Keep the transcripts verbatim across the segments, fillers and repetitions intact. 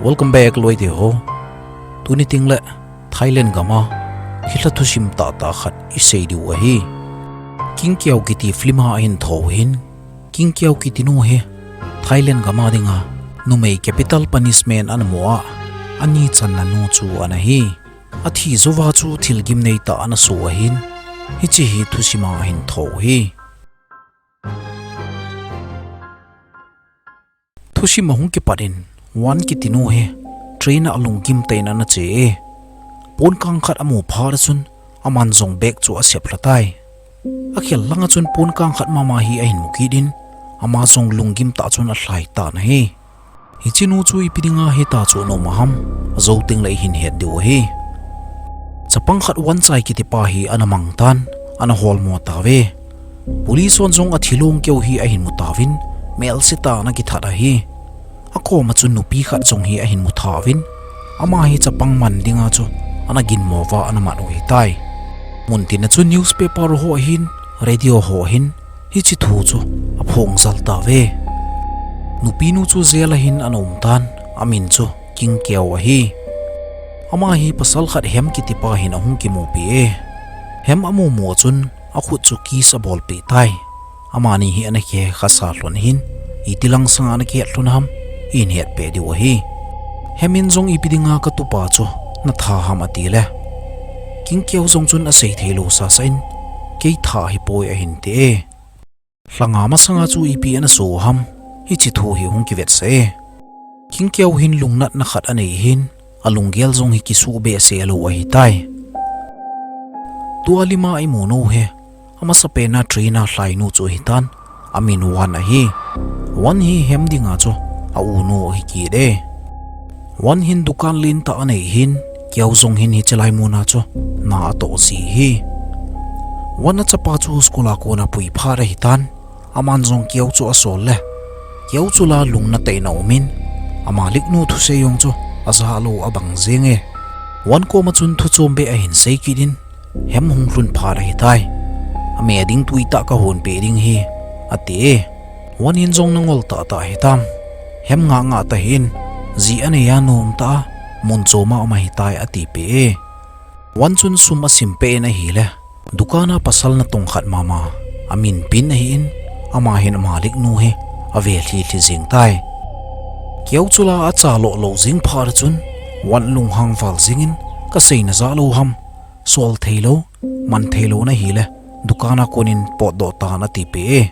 Welcome back, loite ho. Tuni tengle Thailand gam a thilha thusim tahtah khat isei diu ahi. King Kiau kiti film a ahin thou hin, King Kiau kiti nu hi Thailand gam a dinga numei capital punishment ana mu a, ani channa nu chu ana hi. Athi jouva chu thil gimnei tah ana soh ahin, hiche hi thusim a ahin thou hi. Thusim ahung kipat in, Wan kiti nu hi train a lunggim tah in ana che e. Pon kang khat amu phat a chun, aman jong bag chu asep lha tai. Akhel langa chun pon kang khat mama hi ahin mu kit in, ama jong lunggim tah chun alhai tan ahi. Hiche nu chu ipi dinga hita chu ana um a ham, ajou tengle ihin het diu ahi. Chapang khat Wan Chai kiti pa hi ana mang tan, ana holmo tauve. Police hon jong athi long keu hi ahin mu tauvin, melse tah in ana kithat ahi. Akoma chun nupi khat jong hi ahin mu thauvin, ama hi chapang man dinga chu ana ginmo uva ana mat u ahitai. Muntin a chun newspaper ho hin, radio ho hin, hiche thu chu aphong jal tauve. Nupi nu chu jail a hin ana um tan, amin chu King Kiau ahi. Ama hi pasal khat Hem kiti pa hin ahung kimupi e. Hem amu mu a chun akhut chu kiss abolpeh tai. Amani hi ana kihe khasa lhon ahin, iti lang sanga ana kihet lhon ham, ihin hetpeh diu ahi. Hem in jong ipi dinga katupa chu natha ham atile, King Kiau jong chun asei thei lou sasa in, kei tha ahipoi ahin ti e. Lhanga masanga chu ipi ana soh ham, hiche thu hi hung kivetsah e. King Kiau hin lungnatna khat anei hin, alunggel jong hi kisuh behseh lou ahitai. Tua lima imu nu hi, amasapen a train a lhai nu chu ahitan, amin Wan ahi. Wan hi Hem dinga chu a-u nu ahi kit e. Wan hin dukan lentah anei hin, Kiau jong hin hiche lai muna chu na atoh ji hi. Wan achapa chu school a kona pui phat ahitan, aman jong Kiau chu asol le, Kiau chu la lungna tah in aumin, amalik nu thusei jong chu ajah lou abang jeng e. Wan koma chun thu chom beh ahin sei kit in, Hem hung lhun phat ahitai. Ame ding tui tah kahonpeh ding ahi, ati e. Wan in jong nangol tahtah hitam, Hem ngah ngah tahih in, ji anei a nom tah a, mun chom a um ahitai atipeh e. Wan chun sum asimpeh in ahile, dukan a pasal natong khat mama, amin Pin ahin, ama hin amalik nu hi ave lhi lhi jeng tai. Kiau chu la acha loh lou jing phat a chun, Wan lunghang val jingin, kaseina jah lou ham, sol theilou, man theilou nahile, dukan a konin potdoh tan atipeh e.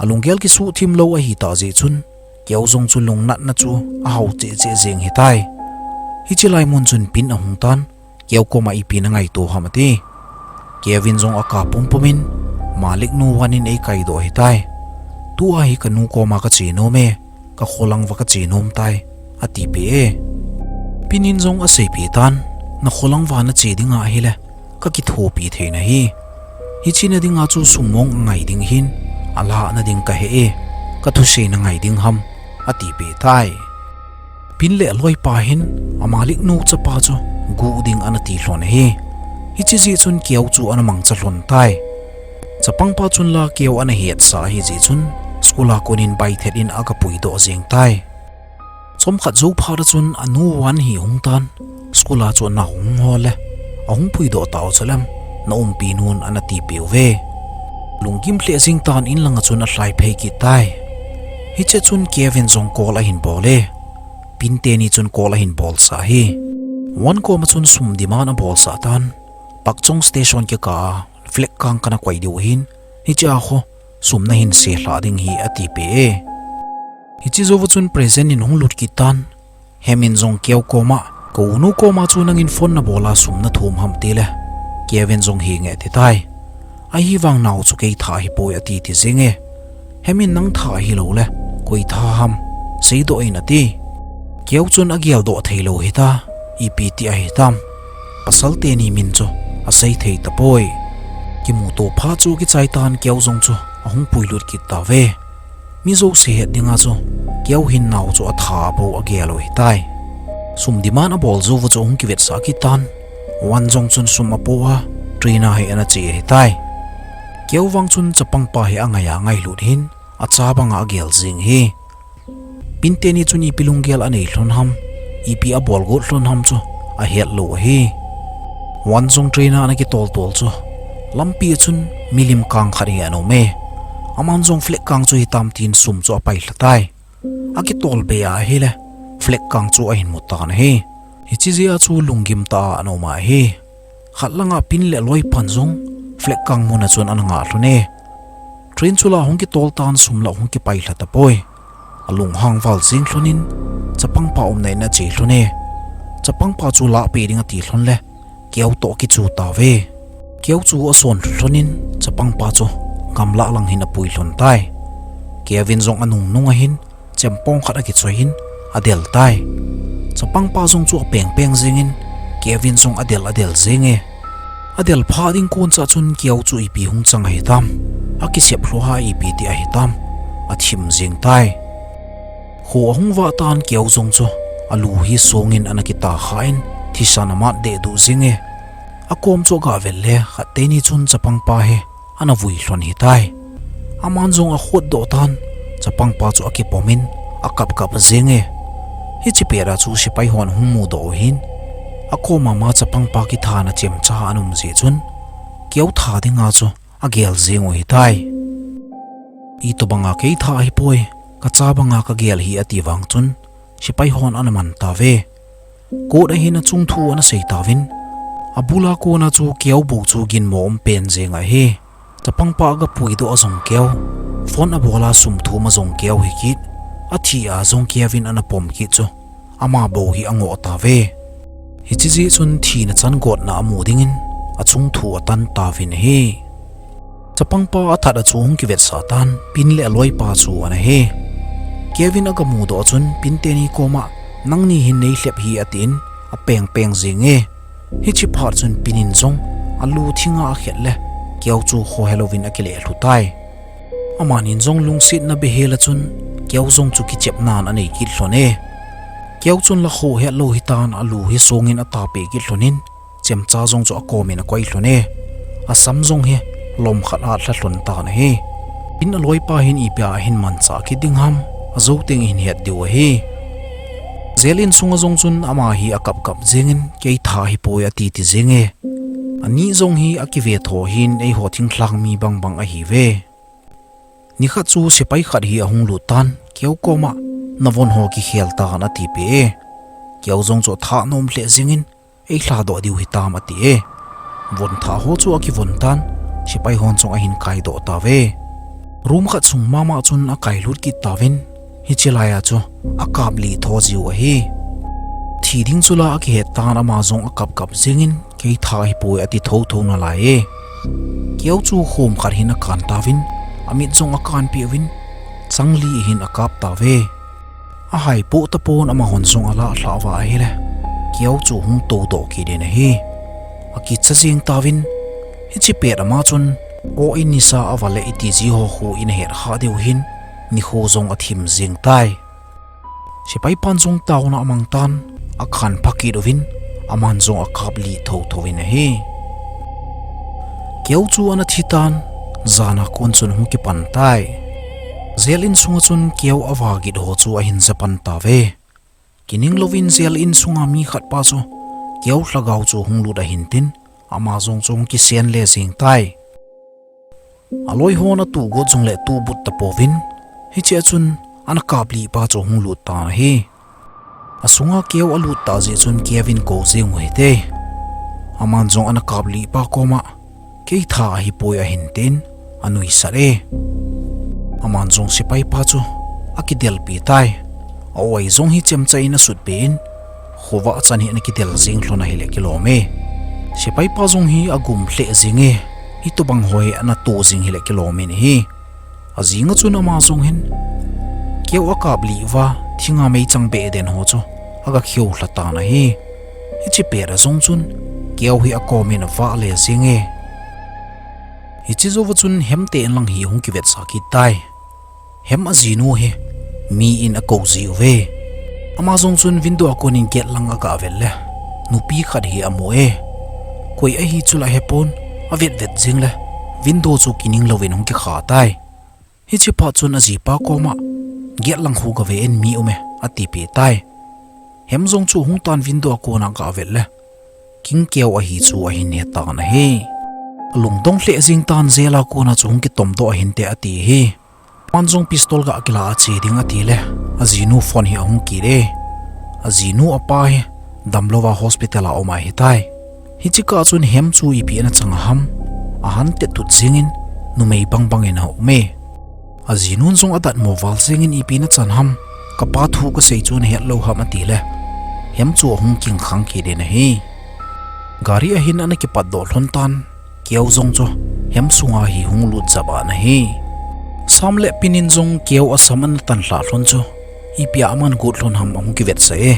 Alunggel kisuhthim lou ahitah jeh chun, Kiau jong chu lungnatna chu ahao cheh cheh jeng ahitai. Hiche lai mun chun Pin ahung tan, Kiau koma ipi nangaito ham ati. Kevin jong akap pumpum in, malik nu Wan in eikaidoh ahitai. Tua hi kanu koma kache nom e, kakholang uva kache nom tai, atipeh e. Pin in jong aseipeh tan, nakholang uva nache ding ahile, kakithopi thei nahi. Hiche na dinga chu sum mong angai ding ahin, alahna ding kahe e, kathusei nangai ding ham, atipeh tai. Pin le aloipa hin, amalik nu chapa chu guh ding anati lhon ahi. Hiche jeh chun Kiau chu ana mangcha lhon tai. Chapangpa chun la Kiau ana hetsah ahi jeh chun, school a konin baithet in aga puidoh jeng tai. Chomkhat jou phat a chun anu Wan hi ahung tan, school a chu anao hung hol le, ahung puidoh tau chu lem, na umpi nun ana tipeh uve. Lunggim lheh jing tan in langa chun alhai phei kit tai. Hiche chun Kevin jong call ahin bol e. Pin teni chun call ahin bolsah hi. Wan koma chun sum demand abolsah tan, Pakchong station kikah a flag kang kana koi diu ahin, hiche a khu sum nahin selhah ding ahi atipeh e. Hiche jouva chun present in hung lut kit tan, Hem in jong Kiau koma, ka unu koma chu nangin phone nabol a sum nathum ham tile, Kevin jong henge ati tai. Ahivang nao chu kei tha ahipoi ati ti jeng e. Hem in nang tha ahiloule, koi tha ham, seidoh in ati. Kiau chun ageldoh theilou hita, ipi ti ahitam. Pasal teni min chu asei thei tapoi. Kimuto phat chu kichai tan Kiau jong chu ahung puilut kit tauve. Mi jouse het dinga chu, Kiau hin nao chu atha abou agel u ahitai. Sum demand abol jouva chu ahung kivetsah kit tan. Wan jong chun sum apo a, train a hi ana che ahitai. Kiau vang chun chapangpa hi angai a ngailut hin, acha banga agel jing hi. Pin teni chun ipi lunggel anei lhon ham, ipi abol got lhon ham chu ahet lou ahi. Wan jong train a ana kitol tol chu lampi a chun milim kang khat hi ana um e. Aman jong flag kang chu hitam tin sum chu apai lha tai. Akitol be a ahile flag kang chu ahin mu tan ahi. Hiche jeh a chu lunggim tah a ana um ahi. Khat langa pin le loi pan jong flag kang mun a chun ana ngah lhon e. Train chu la hung kitol tan sum la hung kipai lha tapoi. Alunghang val jing lhon in chapangpa umna in ache lhon e. Chapangpa chu lah pe ding ati lhon le Keo toh kichu tauve. Keo chu ason lhu lhon in chapangpa chu gamlah lang hin apui lhon tai. Kevin jong anung nung ahin chempong khat akichoi in adel tai. Chapangpa jong chu apeng peng jing in Kevin jong adel adel jing e. Adel pha ding kon cha chun Keo chu ipi hung chang ahitam, akisep lhu ha ipi ti ahitam, athim jing tai. Kho ahung vah tan Keo jong chu alu hi song in ana kita kha in thisan amat deh duh jing e. Akom chu aga vel le khat teni chun chapangpa hi ana vui lhon hitai. Aman jong akhut doh tan chapangpa chu akipom in akap kap jing e. Hiche pet a chu sepai hon hung mudoh u hin akoma ma chapangpa kithana chemcha ana um jeh chun Keo tha dinga chu agel jing u hitai. Itobanga kei tha ahipoi, kacha banga kagel hi ati vang chun sepai hon ana man tauve. Kot ahin achung thu ana sei tauvin, abula kona chu Keo bou chu ginmo um pen jeng ahi. Chapangpa aga puidoh a jong Keo, phone abola sum thum a jong Keo hi kit, athi a jong Kevin ana pom kit chu ama bou hi angoh tauve. Hiche jeh chun thina chan gotna amu dingin achung thu atan tauvin ahi. Chapangpa athat a chu hung kivetsah tan pin le aloipa chu ana hi. Kevin aga mudoh a chun pin teni koma, nangni hin nei lhep hi atin apeng peng jing e. Hiche phat chun pin in jong alu thinga akhet le Keo chu khohe louvin akile lhu tai. Amanin jong lungsetna behel a chun Keo jong chu kichepnan anei kit lhon e. Keo chun la khohet lou hitan alu hi song in atapeh kit lhon in chemcha jong chu akom in akoi lhon e. Asam jong hi lom khat a lha lhon tan ahi. Pin aloipa hin ipi a ahin manchah kit ding ham, ajou teng ihin het diu ahi. Jail in sunga jong chun ama hi akap kap jeng in kei tha ahipoi ati ti jeng e. Ani jong hi akive tho hin eiho thinglhang mi bang bang ahiuve. Nikhat chu sepai khat hi ahung lut tan Keo koma, navon ho kikhel tan atipeh e. Keo jong chu atha nom lheh jeng in, eilha doh diu hitam ati e. Von thah ho chu akivon tan sepai hon jong ahin kaidoh tauve. Room khat sung mama chun akai lut kit tauvin, hiche lai a chu akaplih tho jiu ahi. Thi ding chu la akihet tan ama jong akap kap jeng in kei tha ahipoi ati tho tho nalai e. Keo chu khom khat hin akan tauvin, amit jong akanpeh uvin, chang li hin akap tauve. Ahai poh tapon amahon jong alah lhah uva ahile Keo chu hung toudoh kit in ahi. Akitcha jeng tauvin, hiche pet ama chun, o, in nisa ava le iti ji ho khu ina het kha diu hin, nikho jong athim jeng tai. Sepai pan jong taona amang tan, akhan pha kit uvin, aman jong akaplih tho tho in ahi. Keo chu ana thi tan, jan a kon chun hung kipan tai. Jail in sunga chun Keo ava git ho chu ahin ja pan tauve. Kining louvin jail in sunga mi khat pa chu Keo lhagao chu hung lut ahin tin, ama jong chu hung kisen le jeng tai. Aloi hon atuh got jongle tuh but tapouvin, hiche a chun ana kaplih pa chu hung lut tan ahi. Asunga Keo alut tah jeh chun Kevin kou jeng u hite. Aman jong ana kaplih pa koma, kei tha ahipoi ahin tin, anuisat e. Aman jong sepai pa chu akidelpi tai. A-oi jong hi chemcha in asutpeh in, khovah chan hi ana kidel jeng lhon ahile kilom e. Sepai pa jong hi agum lheh jeng e, hitobang ho hi ana to jeng hile kilom in ahi. Ajing a chun ama jong hin, Keo akaplih uva, thinga meichang beh den ho chu aga kheu lha tan ahi. Hiche pet a jong chun, Keo hi akom in avah le jeng e. Hiche jouva chun Hem te in lang hi hung kivetsah kit tai. Hem ajinu hi mi in akou jiuve. Ama jong chun window a kon in gate lang aga vel le, nupi khat hi amu e. Koi ahi chu la hepon, avet vet jeng le, window chu kining louvin hung kikha tai. Hiche phat chun ajipa koma, gate lang khu gave in mi um e, atipeh tai. Hem jong chu hung tan window a kona aga vet le, King Keo ahi chu ahin he tan ahi. Alungdong lheh jing tan, jail a kona chu hung kitom doh ahinte ati hi. Aman jong pistol ga kila a che ding ati le, ajinu phone hi ahung kit e. Ajinu apa hi damlouva hospital a um ahitai. Hiche kah chun Hem chu ipi ana chang ham, ahan tetut jingin numei bangbang in aum e. Ajinun jong adatmo val jingin ipi nachan ham, kapa thu kasei chu nahet lou ham ati le, Hem chu ahung kingkhang kit in ahi. Gari ahin ana kipat doh lhon tan, Keo jong chu Hem sunga hi hung lut jap ana hi. Sam le Pin in jong Keo asam ana tan lha lhon chu, ipi a aman got lhon ham ahung kivetsah e.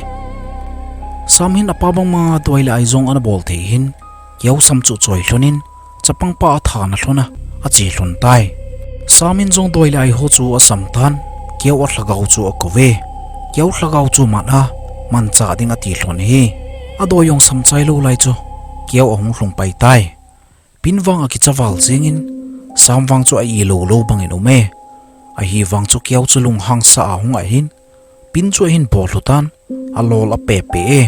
Sam hin apa bangma doi le ai jong ana bol thei hin, Keo sam chu choi lhon in, chapang pa atha na lhon a, ache lhon tai. Sam in jong doi le ai ho chu asam tan, Keo alhagao chu akou ve. Keo lhagao chu man a, manchah ding ati lhon hi. Adoi jong sam chai lou lai chu, Keo ahung lhung pai tai. Pin vang akicha val jingin, Sam vang chu a-i lou lou bangin um e. Ahivang chu Keo chu lunghang sa a hung ahin, Pin chu ahin bol lhu tan, alol ape pe e.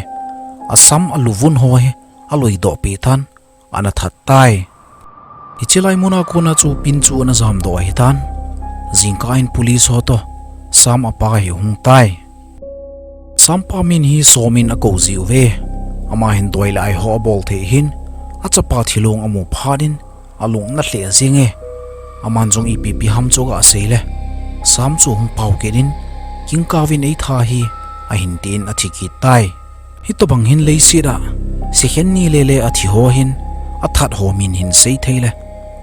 Asam aluvun ho hi aloi doh pe tan, ana that tai. Hiche lai muna kona chu Pin chu ana jam doh ahi tan. Jingkah in police ho toh Sam apa hi hung tai. Sam pa min hi Som in akou jiu ve. Ama hin doi le ai ho abol thei hin, achapa thilong amu phat in, alung ana lheh jing e. Aman jong ipi pi ham chu aga sei le, Sam chu hung pao kit in, King Keo in eitha hi, ahin tin athi kit tai. Hitobang hin leiset a, second ni le le athi ho hin, athat ho min hin sei thei le,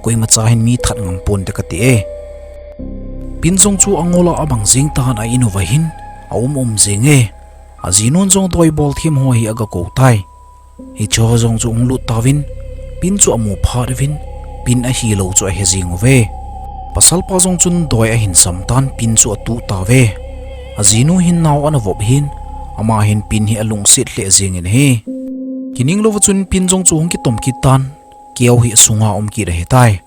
koima cha hin mi that ngam ponte kati e. Pin jong chu angol a abang jing tan, a in uva hin aum um jing e. Ajinun jong doi bol them ho hi aga kou tai. Hiche ho jong chu hung lut tauvin, Pin chu amu phat uvin, Pin ahi lou chu ahe jing uve. Pasal pa jong chun doi ahin sam tan, Pin chu atuh tauve. Ajinu hin nao ana vop hin, ama hin Pin hi alungset lheh jingin ahi. Kining louva chun Pin jong chu hung kitom kit tan, Keo hi asunga um kit ahitai.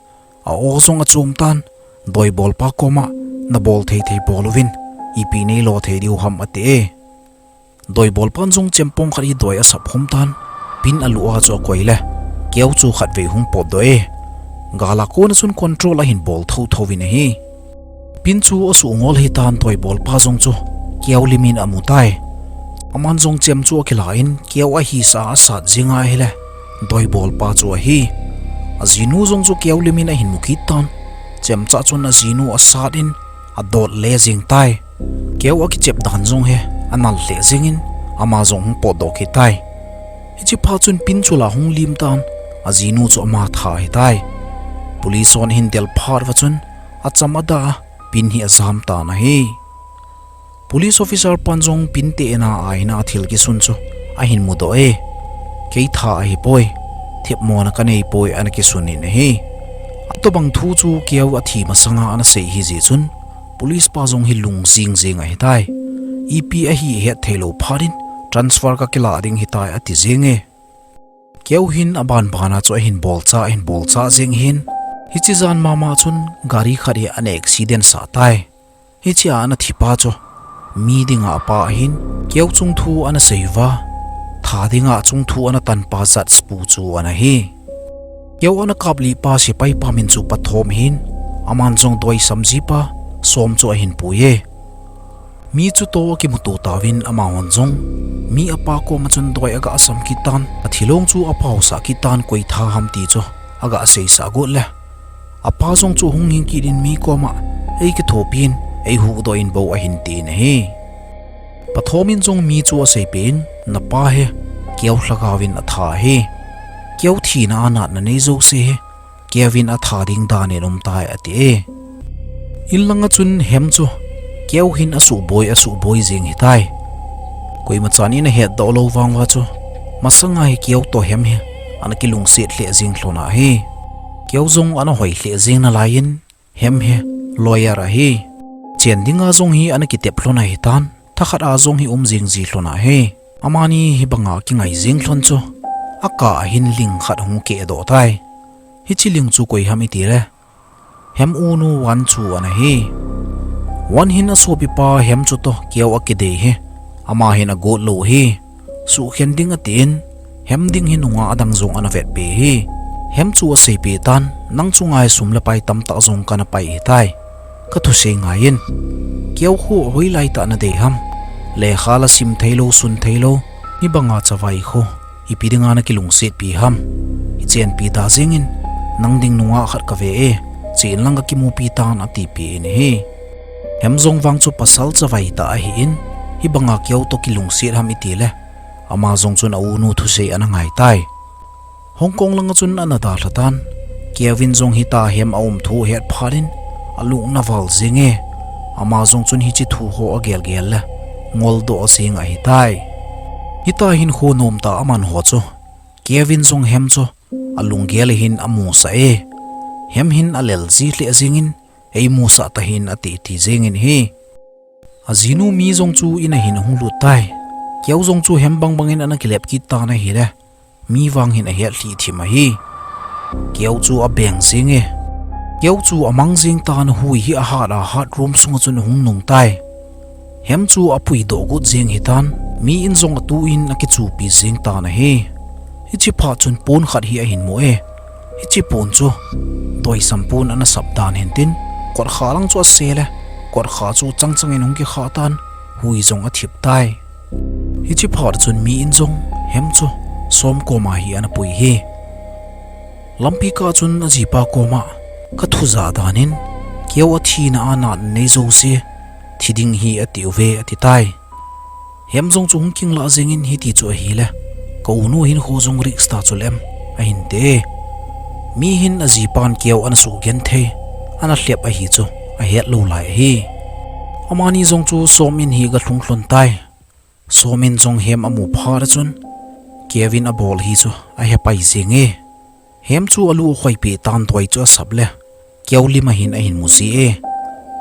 A-o jong achom tan, doi bol pa koma, nabol thei thei bol uvin, ipi neilo thei diu ham ati e. Doi bol pan jong chempong khat hi doi asap khum tan, Pin alu a chu akoi le, Keo chu khatvei hung potdoh e. Gal a kona chun control ahin bol thotho vin ahi. Pin chu asuh ngol hitan, doi bol pa jong chu Keo lim in amu tai. Aman jong chem chu akila in, Keo ahi sa a asat jing ahile, doi bol pa chu ahi. Ajinu jong chu Keo lim in ahin mu kit tan, chemcha chun ajinu asat in, adot le jing tai. Keo akichep dan jong hi anal lheh jingin, ama jong hung potdoh kit tai. Hiche phat chun Pin chu la hung lim tan, ajinu chu ama that ahitai. Police hon ahin del phat uva chun, acham ada a, Pin hi ajam tan ahi. Police officer pan jong Pin te ina a ina thil kisun chu ahin mudoh e. Kei that ahipoi, themmo na kanei poi, ana kisun in ahi. Atobang thu chu Keo athi masanga ana sei hijeh chun, police pa jong hi lung jing jing ahitai. Ipi ahi ahet theilou phat in, transfer kakila ding hitai ati jing e. Keo hin aban ban a chu ahin bolcha, ahin bolcha jing hin, hiche jan mama chun gari khat hi ana accident sah tai. Hiche a ana thi pa chu, mi dinga apa ahin, Keo chungthu ana sei uva, that dinga chungthu ana tan pa jat pu chu ana hi. Keo ana kaplih pa sepai pa min chu Pathom hin, aman jong doi sam ji pa, Som chu ahin pui e. Mi chu toh akimuto tauvin amahon jong, mi apa koma chun doi aga sam kit tan, athilong chu apausah kit tan, koi that ham ti chu aga seisah got le, apa jong chu hung hing kit in mi koma eikithopi in, eihuhdoh in bou ahin tin ahi. Pathom in jong mi chu aseipeh in, napa hi Keo lhagao in atha ahi. Keo thina a natna nei jouse hi Keo in atha ding dan in um tai ati e. In langa chun Hem chu Keo hin asuhboi, asuhboi jing hitai. Koima chan in ahetdoh lou vang uva chu, masanga hi Keo toh Hem hi ana kilungset lheh jing lhon ahi. Keo jong ana hoi lheh jing nalai in, Hem hi lawyer ahi. Chen dinga jong hi ana kitep lhon ahitan, thakhat a jong hi um jing ji lhon ahi. Amani hibanga kingai jing lhon chu, akah a hin ling khat hung kehdoh tai. Hiche ling chu koi ham itile, Hem unu Wan chu ana hi. Wan hin asopipa Hem chu toh Keo akidei hi, Ama hin agot lou hi. Sukhen ding atin, Hem ding hi nungah adang jong ana vetpeh hi. Hem chu aseipeh tan, nang chunga hi sum le pai tamtah jong kana pai hitai. Ka thusei ngaiyin. Keo khu hoilai tah nadei ham. Lekha la sim theilou, sun theilou. Hibanga chavai khu. Ipi dinga nakilungsetpi ham. Ichenpi ta jengin, nang ding nungah khat kave e. Chen lang kakimupi tan atipeh in ahi. Hem jong vang chu pasal chavai tah ahin, hibanga Keo toh kilungset ham itile. Ama jong chun a-unu thusei ana ngaitai. Hong Kong langa chun ana dalha tan. Keo in jong hitia Hem aum thu ahet phat in, alung ana val jenge. Ama jong chun hiche thu ho agelgel le, ngoldoh jeng ahitai. Hitia hin kho nomtah aman ho chu. Keo in jong Hem chu, alunggel hin amusah e. Hem hin alel ji lheh jengin, eimusah tahih in ati ti jengin ahi. Ajinu mi jong chu in ahin ahung lut tai. Keo jong chu Hem bangbangin ana kilep kit tan ahile. Mi vang hin ahet lhih thim ahi. Keo chu abeng jenge. Keo chu amang jeng tan, hui hi ahat ahat room sunga chun ahung nung tai. Hem chu apuidoh got jeng hitan, mi in jong atuh in akichupi jeng tan ahi. Hiche phat chun pon khat hi ahin mu e. Hiche pon chu doisam pon ana sap dan hintin, kotkha lang chu ase le, kotkha chu changchangin hung kikhah tan, hui jong athip tai. Hiche phat chun mi in jong Hem chu Som koma hi ana pui hi. Lampi kah chun ajipa koma, ka thu jah danin, Keo athina a natna nei jouse thi ding ahi atiuve atitai. Hem jong chu hung kinglah jengin hiti chu ahile, ka unu hinkho jong risk tah chu lem ahinte. Mi hin ajipan Keo ana sugenthei, ana lhep ahi chu ahet lou lai ahi. Amani jong chu Som in hi aga lhung lhon tai. Som in jong Hem amu phat a chun, Keo in abol hi chu ahepai jenge. Hem chu alu akhoipeh tan, doi chu asap le, Keo lim a hin ahin mu ji e.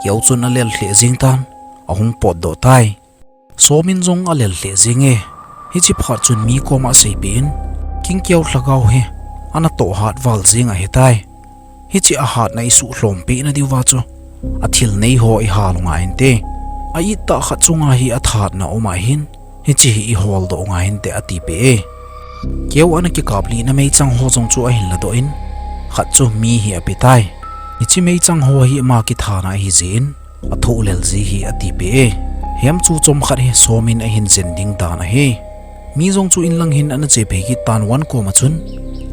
Keo chun alel lheh jeng tan, ahung potdoh tai. Som in jong alel lheh jenge. Hiche phat chun mi koma aseipeh in, King Keo lhagao hi ana tohhat val jeng ahitai. Hiche ahatna isuhlhom peh nadiuva chu, athil nei ho ihal u ngai inte. A-it tah khat chunga hi athatna um ahin, hiche hi iholdoh u ngai inte atipeh e. Keo ana kikaplihna meichang ho jong chu ahin ladoh in, khat chu mi hi apetai. Hiche meichang ho hi ama kithana ahijeh in, athoh lel ji hi atipeh e. Hem chu chomkhat hi Som in ahin jen ding dan ahi. Mi jong chu inlang hin ana chephei kit tan, Van koma chun,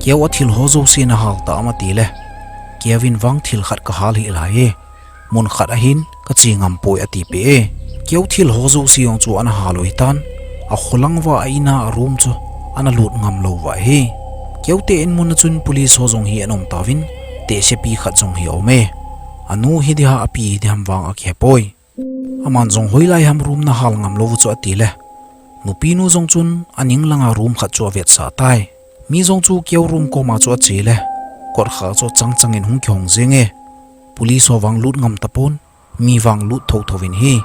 Keo a thil ho jouse nahal tam atile, Keo in vang thil khat kahal hih lai e. Mun khat ahin kache ngam poi atipeh e. Keo thil ho jouse jong chu ana hal u hitan, akholang uva a-in a room chu ana lut ngam lou uva ahi. Keo te in mun a chun police ho jong hi ana um tauvin, tehsepi khat jong hi aum e. Anu hiding ham api hiding ham vang akihepoi. Aman jong hoilai ham room nahal ngam lou u chu atile, nupinu jong chun aning langa room khat chu avetsah tai. Mi jong chu Keo room koma chu achele, kotkha chu changchangin hung kihong jenge. Police ho vang lut ngam tapon, mi vang lut thotho uvin ahi.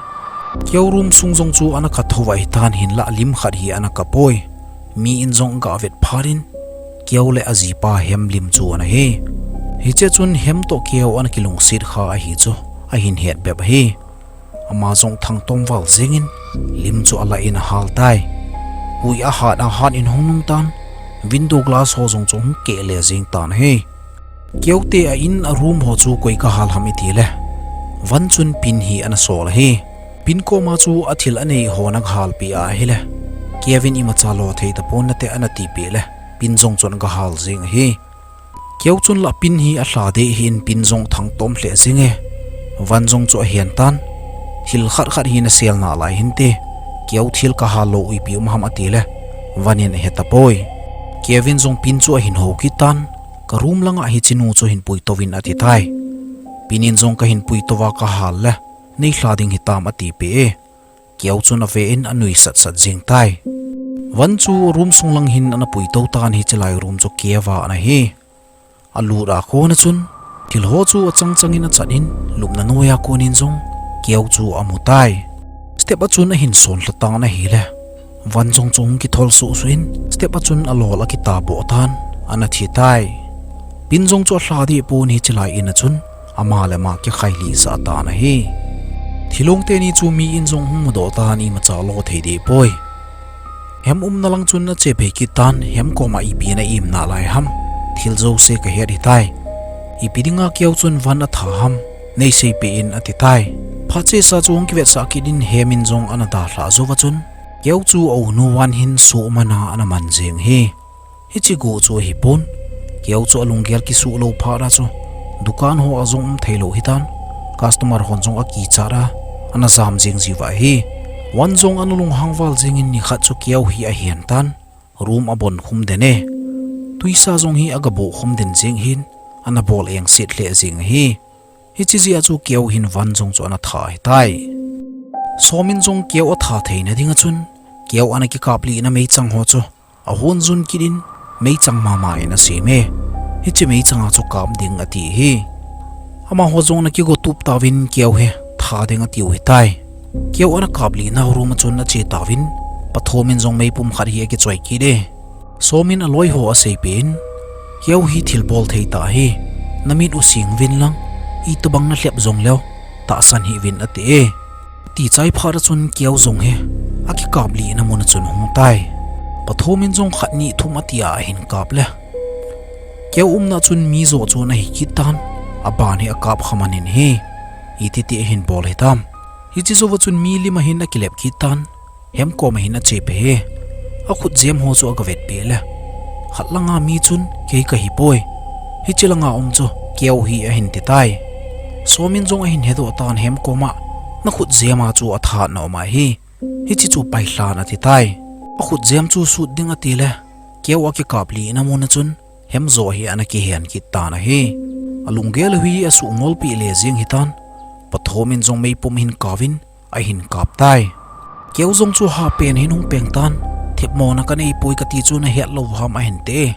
Keo room sung jong chu ana katho uva ahitan, hinlah lim khat hi ana kapoi. Mi in jong aga vet phat in, Keo le ajipa Hem lim chu ana hi. Hiche chun Hem toh Keo ana kilungset kha ahi chu ahin het bep ahi. Ama jong thangtom val jengin lim chu alah in ahal tai. Hui ahat ahat in hung nung tan, window glass ho jong chu hung keh le jeng tan ahi. Keo te a-in a room ho chu koi kahal ham itile, Van chun Pin hi ana sol ahi. Pin koma chu athil anei ho ana gahalpeh ahile, Keo in imacha lo thei tapon nate ana tipeh le, Pin jong chun agahal jeng ahi. Keo chun lah Pin hi alha deh ahin, Pin jong thangtom lheh jenge. Van jong chu ahen tan, thil khat khat hi nasel nalai hinte, Keo thil kahal lou ipi um ham atile, Van in ahe tapoi. Keo in jong Pin chu ahin hou kit tan, ka room langa hiche nu chu hin puito uvin ati tai. Pin in jong kahin puito uva kahal le, neilha ding hitam atipeh e. Keo chun ave in anui satsat jeng tai. Van chu room sung lang hin ana puito tan, hiche lai room chu Keo a ana hi. Alut a kona chun, thil ho chu achangchangin achat in, lupna noiya konin jong Keo chu amu tai. Step a chun ahin sonlha tan ahile, Van jong chu hung kithol suhsuh in, step a chun alol akitaboh tan, ana thi tai. Pin jong chu alha deh pon, hiche lai in a chun, ama le ama kikhai lih sah tan ahi. Thilong teni chu mi in jong hung mudoh tan imacha lo thei deh poi. Hem umna lang chun ache phei kit tan, Hem koma ipi ana imna lai ham. Thil jouse kahet hitai. Ipi dinga Keo chun van atha ham. Nei seipeh in ati tai. Phat chesa chu hung kivetsah kit in Hem in jong ana dalhah jouva chun Keo chu a-unu Wan hin suhmana ana man jeng hi. Hiche guh chu ahipon, Keo chu alunggel kisuh lou phat a chu, dukan ho a jong um thei lou hitan, customer hon jong akichat a, ana jam jeng jiuva ahi. Wan jong ana lunghang val jengin nikhat chu Keo hi ahen tan, room abon khum den e. Twisa jong hi agaboh khum den jeng hin, ana bol engset lheh jeng ahi. Hiche jeh a chu Keo hin Wan jong chu ana tha hitai. Som in jong Keo atha theina dinga chun, Keo ana kikaplihna meichang ho chu ahon jun kit in, meichang mama in asem e. Hiche meichang a chu kap ding ati hi. Amaho jong ana kigo tup tauvin Keo hi tha ding atiu hitai. Keo ana kaplihna room a chun ache tauvin, Pathom in jong meipum khat hi akichoi kit e. Som in aloi ho aseipeh in, Keo hi thilbol thei tah hi, namit u sing uvin lang, itobang nalhep jongleu, tahsan hih uvin ati e. Tichai phat a chun Keo jong hi akikaplihna mun a chun ahung tai. Pathom in jong khat ni thum ati a ahin kap le, Keo umna chun mi joh chu ana hi kit tan, aban hi akap kha man in hi, iti ti ahin bol hitam. Hiche jouva chun mi lim a hin akilep kit tan, Hem koma hin ache phei e. Akhut jem ho chu agavet peh le, khat langa mi chun kei kahi poi. Hiche langa um chu Keo hi ahin ti tai. Som in jong ahin hedoh tan Hem koma, nakhut jem a chu athat na um ahi. Hiche chu pailhan ati tai. Akhut jem chu sut ding ati le, Keo akikaplihna mun a chun Hem joh hi ana kihen kit tan ahi. Alunggel u hi asuh ngolpeh le jeng hitan, Pathom in jong meipum hin kauvin, ahin kap tai. Keo jong chu hapen hin hung peng tan, thepmona kanei poi kati chu nahet lou ham ahin ti e.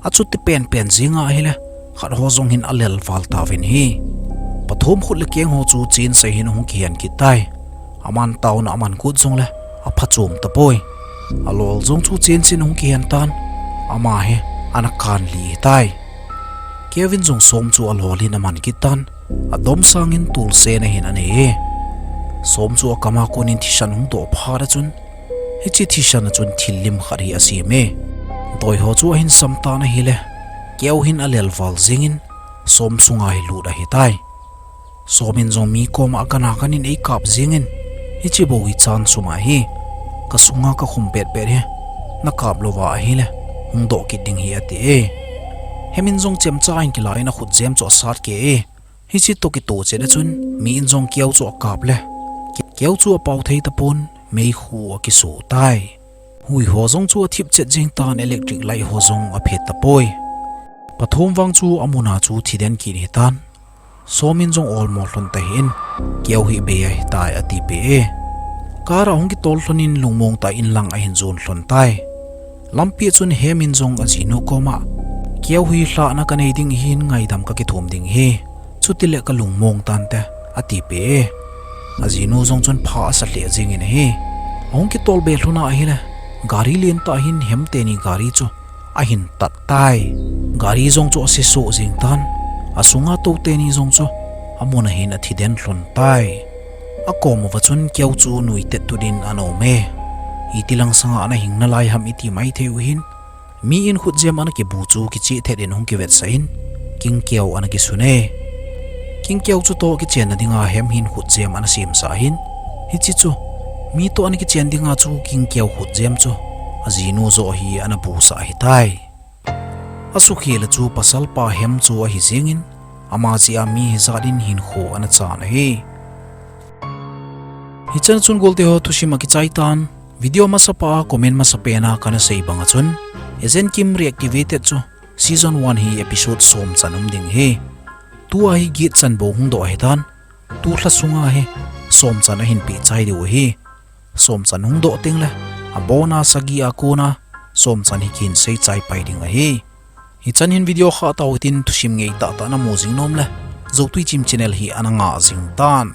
Achuti penpen jeng a ahile, khat ho jong hin alel val tauvin hi. Pathom khut le keng ho chu chensei hin ahung kihen kit tai. Aman taona aman kut jongle, aphachom tapoi. Alol jong chu chensen ahung kihen tan, ama hi ana kanlih hitai. Keo in jong Som chu alol in aman kit tan, adom sangin tulsen ahin anei e. Som chu akama konin thisan hung doh phat a chun, hiche thisan a chun thil lim khat hi asem e. Doi ho chu ahin sam tan ahile, Keo hin alel val jengin, Som sunga hi lut ahitai. Som in jong mi koma akan akan in eikap jengin, hiche bou hi chan sum ahi, kasunga kakhum petpet hi, nakap louva ahile, hung doh kit ding hi ati e. Hem in jong chemcha in kila in akhut jem chu asat keh e. Hiche toh kitoh chet a chun, mi in jong Keo chu akap le, Keo chu apao thei tapon, meikhu akiso tai. Hui ho jong chu athip chet jeng tan, electric light ho jong aphet tapoi. Pathom vang chu amuna chu thiden kit hitan. Som in jong olmo lhon tahih in, Keo hi bei ahitai atipeh e. Car a hung kitol lhon in lungmong tah in lang ahin jon lhon tai. Lampi a chun Hem in jong ajinu koma, Keo hi lhahna kanei ding ahin, ngaidam kakithum ding ahi. Chutile kalungmong tante, atipeh e. Ajinu jong chun pha asa lheh jengin ahi. Ahung kitol be lhon a ahile, gari lentah hin Hem teni gari chu ahin tat tai. Gari jong chu ase soh jeng tan. Asunga tou teni jong chu amun a hin athiden lhon tai. Akom uva chun Keo chu nuitet tut in ana um e. Iti lang sanga ana hing nalai ham iti maithei u hin, mi in khutjem ana kibu chu kicheh thet in hung kivetsah in, King Keo ana kisun e. King Keo chutoh kichenna dinga Hem hin khutjem ana semsah hin, hiche chu mi toh ana kichen dinga chu King Keo khutjem chu ajinu joh hi ana busah ahitai. Asukhel a chu pasalpa Hem chu ahi jengin, ama jeh a mi hijat in hinkho ana chan ahi. Hichan chun golte ho thusim akichai tan, video masapa a comment masapen a kana sei banga chun, Agent Kim Reactivated chu season one hi episode som chan um ding ahi. Tua hi get chan bou hungdoh ahitan, tu lha sunga hi som chan ahin peh chai diu ahi. Som chan hungdoh tengle, abona sagi a kona som chan hi kihin sei chai pai ding ahi. Hichan hin video khah tau hitin, thusim ngei tahtah namu jing nom le, Zotui Chim channel hi ana ngah jing tan.